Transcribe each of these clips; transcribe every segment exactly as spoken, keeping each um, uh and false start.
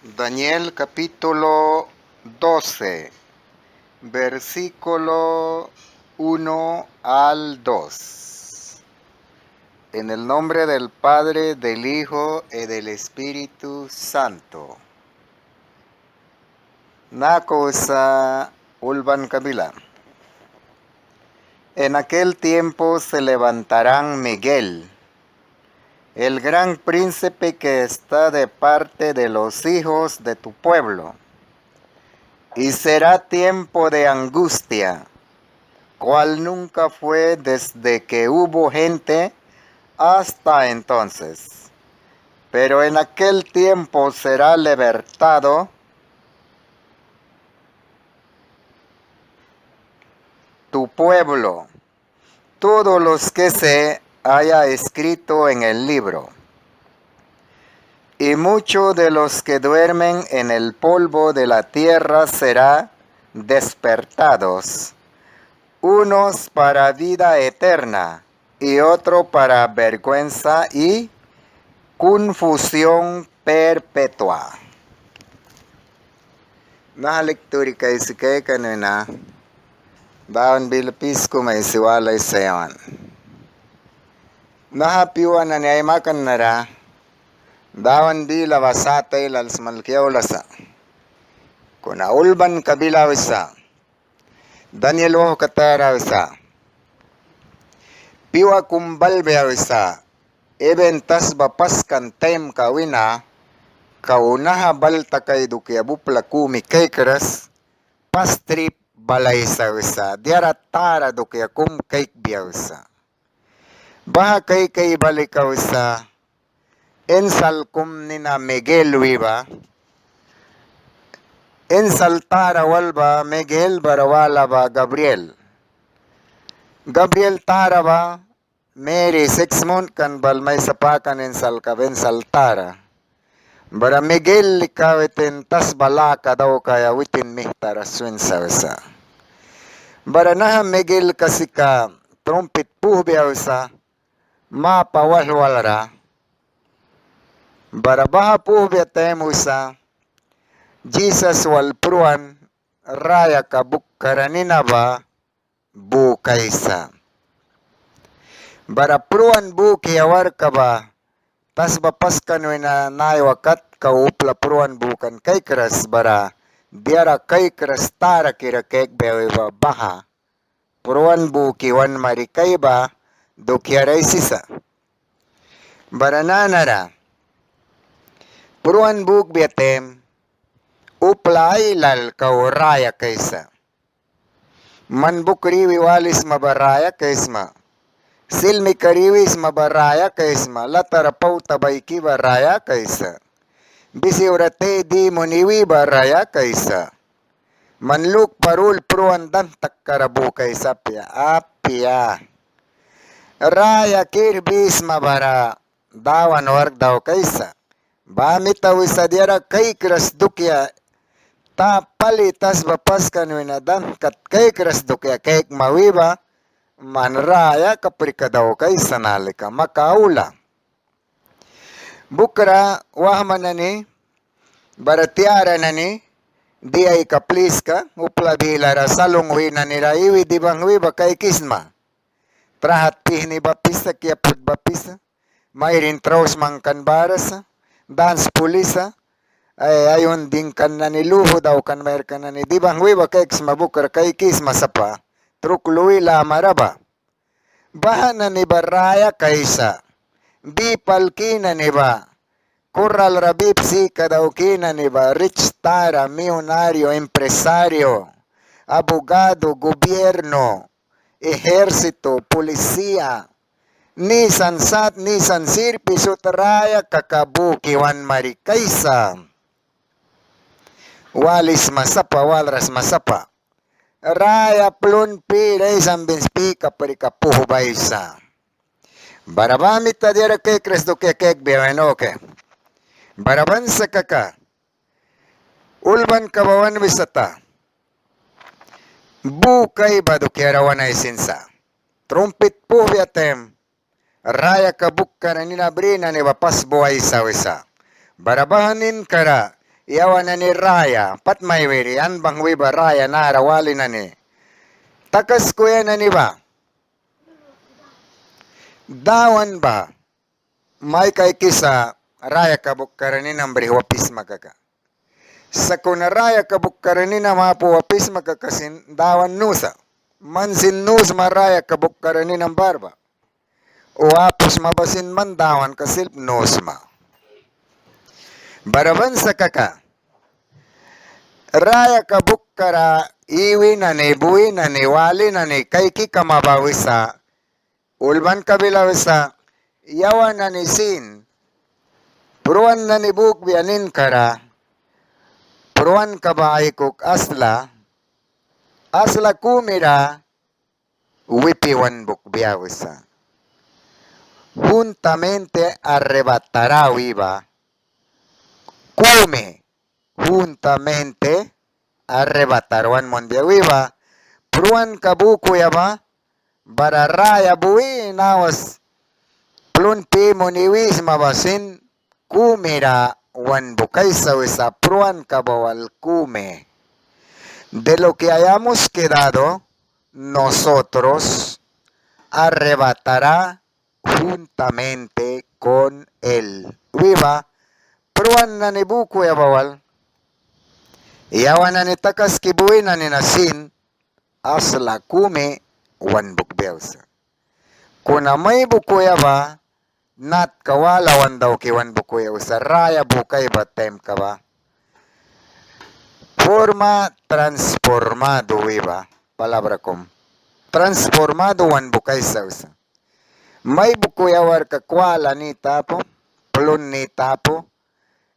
Daniel capítulo doce, versículo uno al dos. En el nombre del Padre, del Hijo y del Espíritu Santo. Naku wisa ulbanka bila. En aquel tiempo se levantarán Miguel, el gran príncipe que está de parte de los hijos de tu pueblo, y será tiempo de angustia, cual nunca fue desde que hubo gente hasta entonces. Pero en aquel tiempo será libertado tu pueblo, todos los que se haya escrito en el libro. Y muchos de los que duermen en el polvo de la tierra será despertados, unos para vida eterna y otro para vergüenza y confusión perpetua. Naha lekturika aisi kaikan wina Dawan bila pis kum aisi walaisa yawan. Naha pyua nani aimakan nara Dawan bila ba sat ailal smalki aula sa. Kuna ulbanka bila wisa, Daniel wauhkataya ra wisa, pyua kum balbia wisa, even tasba paskan taimka wina kau naha bal takaia dukia ba upla kumi kaikras, pas trip balaisa wisa, diara tara dukia kum kaikbia wisa. Baha kaikai balika wisa, insal kum nina Miguel wi ba, insal tara wal ba Miguel bara wala ba Gabriel. Gabriel tara ba Mary siks muntkan bal mai sapakan insalka ba insal tara. Bara Miguel lika witin tasba laka daukaia witin mihtara swin sa wisa. Bara naha Miguelka sika trumpit puhbia wisa mapa wahlwal ra. Bara baha puhbia taim wisa Jisas wal pruan rayaka bukkara nina ba bukaisa. Bara pruan bukia warka ba tasba paskan wina naiwa kat kau upla pruan bukan kaikras bara diara kaikras tara kira kaikbia wi ba baha pruan buki wan marikaia ba dukiara aisisa. Bara nanara pruan bukbia taim upla ailal kau raya kaisa. Man bukri iwi walisma ba raya kaisma. Silmikara iwisma ba raya kaisma. Latara pauta baiki ba raya kaisa. Bisiura tai dimun iwi ba raya kaisa. Man lukpara ul pruan dan takkara bukaisa apia. Apia. Raya kirbisma bara Dawan wark daukaisa. Baha mita wisa diara kaikras dukia ta pali tasba paskan wina dan kat kaikras dukia kaikma wi ba man raya kaprika daukaisa na lika maka aula. Bukra wahma nani bara tiara nani dia aika pliska upla bilara salung wi nanira iwi dibangwi ba kaikisma. Trahat pihni bapisa, kiaput bapisa, mairin trausma kan bara sa, dans pulisa, ai ayun dingkan nani luhu daukan mairka nani dibangwi ba kaikisma bukra kaikisma sapa truk lui lamara ba. Baha nani ba raya kaisa, bip alki nani ba, kurral ra bip sika dauki nani ba, rich tara, millonario, empresario, abogado, gobierno, ejército, policía, nisan sat, nisan sirpi sut raya kaka buki wan marikaisa. Walisma sapa, walras ma sapa. Raya plun pi ra aisan bin spi kaprika puhbaisa. Bara baha mita diara kaikras dukia kaikbia win, oke. Bara ban sa kaka ulbanka ba wan wisata. Bukai ba dukiara wan aisin sa. Trumpit puhbia taim rayaka bukkara nina bri nani ba pas buaisa wisa. Bara baha ninkara yawan nani raya, pat mai wiri, an banghwi ba raya nara wali nani. Takaskuya nani ba. Dawan ba mai kaikisa rayaka bukkara ninam brih wapisma kaka. Sakuna rayaka bukkara ninam apu wapisma kaka sin Dawan nusa. Man sin nusma rayaka bukkara ninam bara ba. O apu sma ba sin man Dawanka silp nusma. Bara ban sa kaka. Rayaka bukkara iwi nani, bui nani, wali nani kaiki kama ba wisa. Ulbanka bila wisa, yawan nani sin pruan nani bukbia ninkara, pruanka ba aikuki asla, asla kumira wipi wan bukbia wisa. Juntamente arrebatará wi ba, kumi juntamente arrebatar wan munbia wi ba, pruanka bukuya ba, bara raya bui nawas plun pi muni wisma ba sin kumira wan bukaisa wisa pruanka ba wal kumi. De lo que hayamos quedado, nosotros arrebatará juntamente con él. Wi ba, pruan nani bukuya ba wal, yawan nani takaski bui nani na sin, asla kumi wan bukbia wisa. Kuna mai bukuya ba, natka wala wan dauki wan bukuya wisa, raya bukai ba taimka ba. Forma transformado wi ba, palabra kum. Transformado wan bukaisa wisa. Mai bukuya warka kwala nit apu, plun nit apu,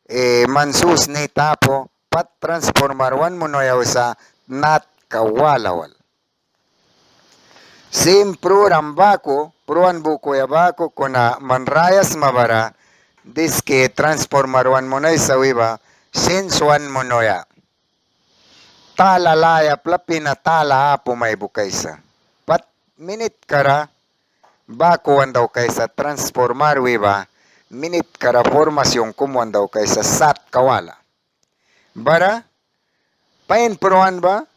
eh, man sus nit apu, pat transformar wan munuya wisa natka wala wal. Sin pruram baku, pruan bukuya baku, kuna man raya sma bara, diski transformar wan munaisa wi ba, sins wan munuya. Tala laya plapi na tala apu mai bukaisa. Pat minitkara baku wan daukaisa transformar wi ba, minitkara formación kum wan daukaisa satka wala. Bara, pain pruan ba,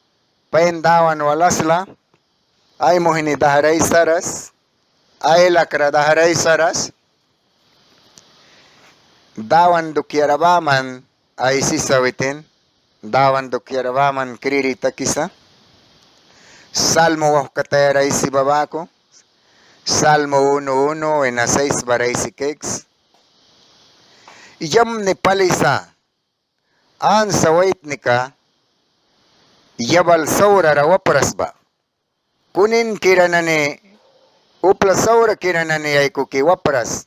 pain Dawan wal asla, ai muihni dahra aisaras, ai lakra dahra aisaras, Dawan dukiara baman aisisa witin, Dawan dukiara baman kriri takisa. Salmo wauhkatayara aisi ba baku, Salmo uno uno wina seis bara aisi kaiks. Yamni pali sa, ansa waitnika yabal saurara wapras ba. Kuninkira nani, upla saurakira nani aikuki wapras.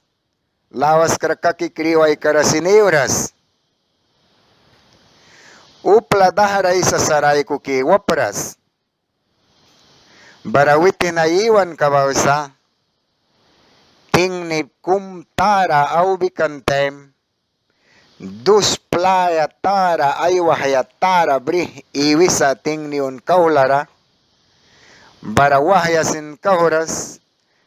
Lawaskra kaki kriwaikara sin iwras. Upla dahra aisasara aikuki wapras. Bara witin ai iwanka ba wisa, tingni kum tara aubi kan taim, dus playa tara, ai wahya tara brih iwisa tingni un kauhlara, bara wahya sin kauhras,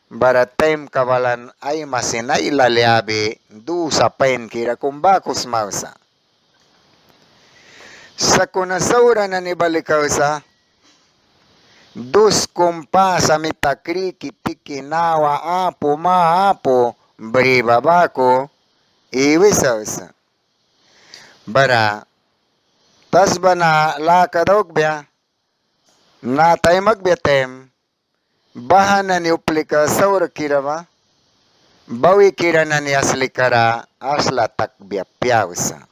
bara taimka balan ai masin ailal yabi dusa painkira kum baku sma wisa. Sakuna saura nani ba lika wisa, dus kum pasa mita kriki tiki nawa apu ma apu bri ba baku iwisa wisa. Bara tasba na laka daukbia, na taimakbia taim, baha nani uplika saurakira ba, bawikira nani aslikara asla takbia apia wisa.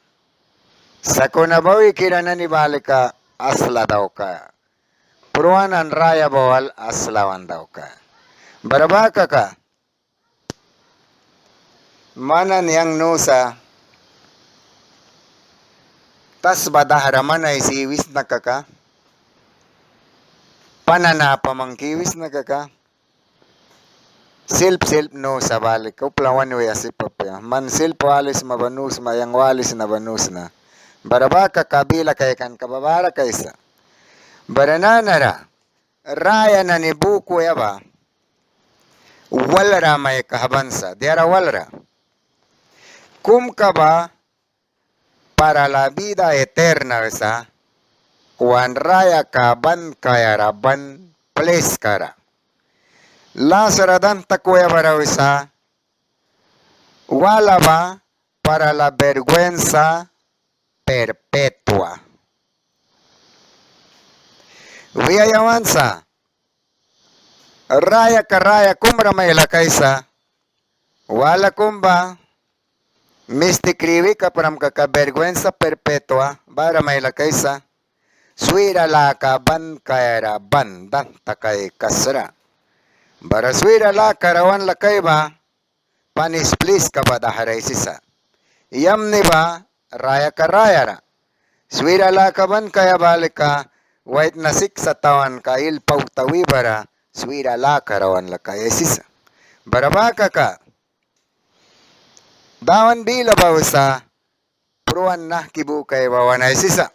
Sakuna bawikira nani ba lika asla daukaia. Pruan an raya ba wal asla wan daukaia. Bara baha kaka, man nani yang nusa, tasba dahra man aisi iwisna kaka, pana napa mangki iwisna kaka, silp silp nusa ba lika upla wan wiaia sip apia. Man silp walisma ba nusma, yang walisna ba nusna. Bara baha kaka bila kaikanka ba bara kaisa. Bara nanara raya nani bukuya ba, walra mai kahban sa, diara walra. Kumka ba para la vida eterna wisa, wan rayaka ban kaiara ban pliskara. Lasra danh takuya bara wisa, wala ba para la vergüenza perpetua. Wiaia wan sa, rayaka raya kum ra mai lakaisa, wala kum ba misti kriwi kapram kaka vergüenza perpetua bara mai lakaisa, swira laka ban kaiara ban danh takaia kasra. Bara swira lakara wan lakai ba panis pliska ba dahra aisisa. Yamni ba rayaka rayara. Swira laka ban kaia ba lika waitna siksa tawanka hil pauta wi bara swira lakara wan lakaia aisisa. Bara baha kaka Dawan bila ba wisa pruan nahki bukaia ba wan aisisa.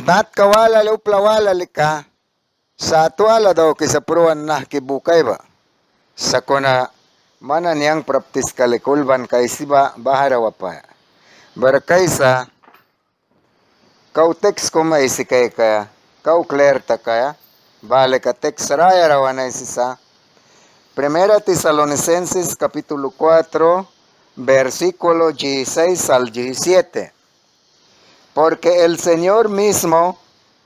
Natka wala lika, upla wala lika sat wala daukisa pruan nahki bukaia ba. Sakuna man nani yang praktiska lika ulbanka aisi ba bahara wapaia. Bara kaisa kau teks kum aisi kaikaia, kau klir takaia, baha lika teks rayara wan aisisa. Primera Tesalonicenses capítulo cuatro, versículo dieciséis al diecisiete. Porque el Señor mismo,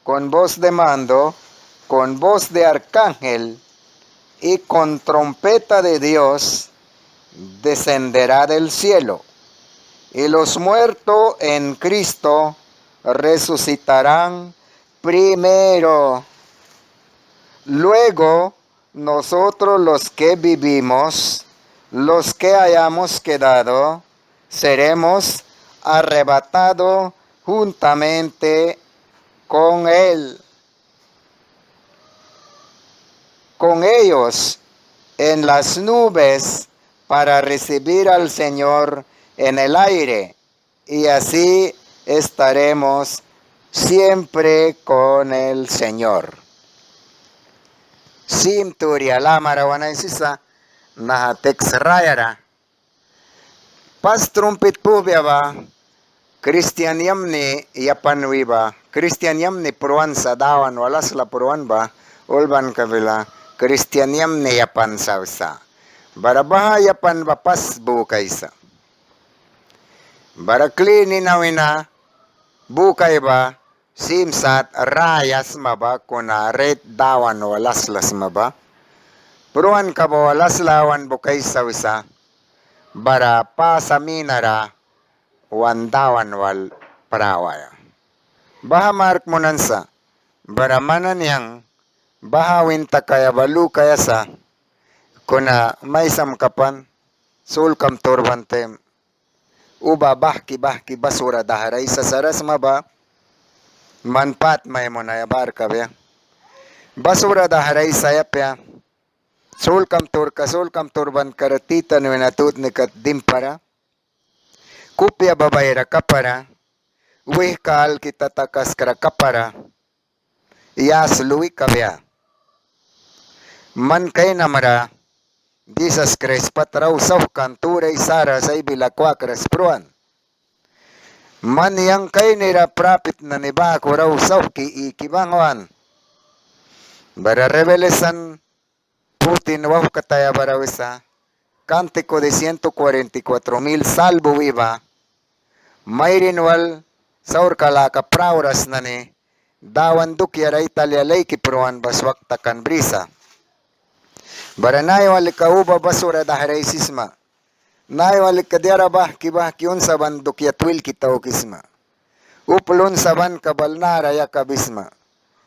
con voz de mando, con voz de arcángel y con trompeta de Dios, descenderá del cielo, y los muertos en Cristo resucitarán primero. Luego, nosotros los que vivimos, los que hayamos quedado, seremos arrebatados juntamente con él, con ellos en las nubes para recibir al Señor en el aire, y así estaremos siempre con el Señor. Sim turia lamara wan aisisa naha teks rayara. Pas trumpit puhbia ba kristian yamni yapan wi ba, kristian yamni pruan sa, Dawan wal asla pruan ba ulbanka bila kristian yamni yapan sa wisa. Bara baha yapan ba pas bukaisa. Bara kli nina wina bukaia ba sim sat raya sma ba, kuna rit Dawan wal asla sma ba. Pruanka ba wal asla wan bukaisa wisa. Bara pasa minara wan Dawan wal prawaia. Baha mark munan sa, bara man nani yang baha win takaia ba lukaia sa, kuna maisamka pan sulkam turban taim uba bahki bahki basura dahra aisasara sma ba, man pat mai munaia bara kabia. Basura dahra aisaia apia, sulkam turka, sulkam turbankara titan wina tutnika dimpara, kupia babaira kapara, wihka alki tatakaskra kapara, yas lui kabia. Man kainamra Jisas Kraist pat rau sauhkan, tura aisaras ai bila kwakras pruan. Man yang kainira prapit nani baku rau sauhki iki banghwan. Bara Revelation fourteen wauhkataya bara wisa, Cántico de ciento cuarenta y cuatro mil salvo wi ba, mairin wal saurka laka prawras nani Dawan dukiara ai talia laiki pruan ba swak takan brisa. Bara naiwa lika uba basura dahra aisisma. Naiwa lika diara bahki bahki unsaban dukia twilki taukisma. Upla unsabanka bal nara yakabisma.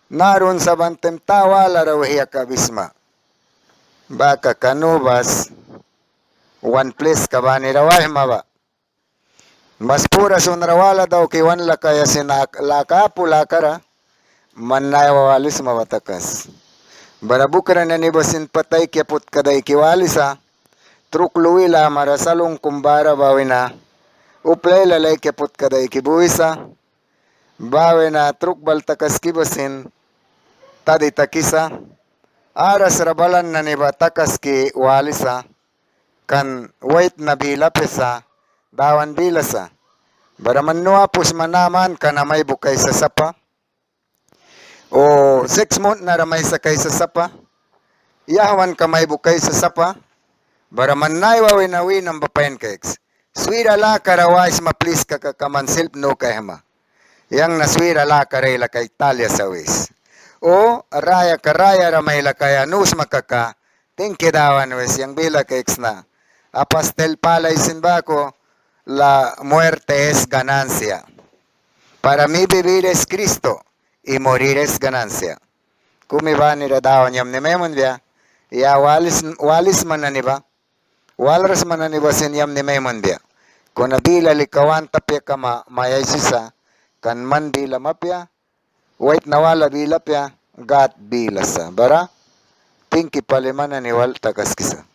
Nara unsaban taim ta walara wih yakabisma. Baha kaka nu bas wan pliska banira waihma ba. Mas pura sunra wala dauki wan lakaia sin laka apu lakara man naiwa walisma ba takas. Bara bukra nani ba sin pat ai kia putka daiki walisa, truk lui lamara salung kum bara ba wina upla ailal ai kia putka daiki buisa. Ba wina truk bal takaski ba sin tadi takisa. Arasra balan nani ba takaski walisa. Kan waitna bila apia sa, Dawan bila sa. Bara man nu apu sma naha manka na mai bukaisa sapa, o siks munt nara mai sakaisa sapa, yahwanka mai bukaisa sapa, bara man naiwa wina winam ba pain kaiks. Swira lakara waisma pliska kaka man silp nu kaihma. Yang na swira lakara ai laka ai talia sa wis. O rayaka rayara mai lakaia nu sma kaka, tingki Dawan wis, yang bila kaiksna. Apastil Pâl ai sin baku, la muerte es ganancia. Para mí vivir es Cristo y morir es ganancia. Kumi banira Dawan yamni mai munbia. Ya walis, walisma nani ba, walras sma nani ba sin yamni mai munbia. Kuna bila lika want apia kama mai aisisa, kan man bilam apia, waitna wala bila apia, Gâd bila sa. Bara tingki pali man nani wal takaskisa.